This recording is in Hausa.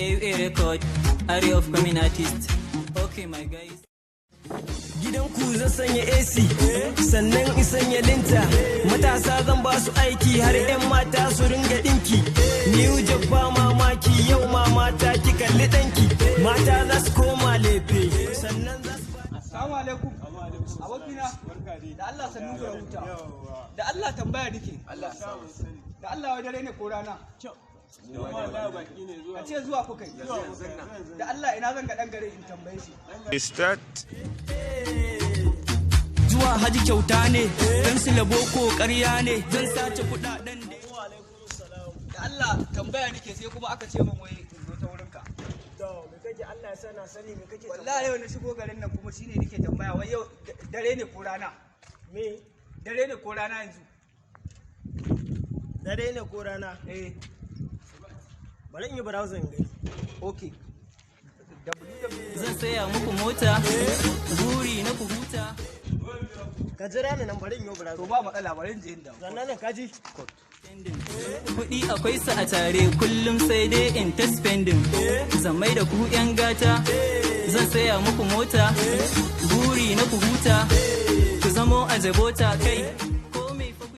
AUA record, array of coming artists. Okay, my guys. Gidan ku zan sanya AC, sannan in sanya linta. Matasa zan ba su aiki, har 'yan mata su ringa dinki. New job, ba mamaki, yau ma mata ki kalli danki. Mata za su koma lefe, sannan za su Assalamu alaikum. Abokina, da Allah sannu ku da huta. Da Allah tambaya nake. Da Allah, wai dare ne ko rana? A ce zuwa kuka yi. Da Allah, ina zan ga dan gare in tambaye shi? Start. Zuwa haji kyauta ne, dan sila boko ƙarya ne, zan sace kuɗaɗen da. Da Allah tambaya nake, sai kuma aka ce min wai in zo ta wurinka. To, me kake? Allah ya sa na sani, me kake? Wallahi yau na shigo garin nan, kuma shine nake tambaya, wai yau dare ne ko rana? Me? Dare ne ko rana yanzu? Dare ne ko rana? Eh. Bari in yi browsing gani. Okay. www Zan saya muku mota, buri na ku huta. Ka jira ni nan, bari in yi To, browsing. ba matsala, bari in je in dawo. Zanna nan, kaji. Kuɗi akwai su a tare, kullum sai dai in ta spending. Zan mai da ku 'yan gata, zan saya muku mota, buri na ku huta, ku zamo a jabota kai.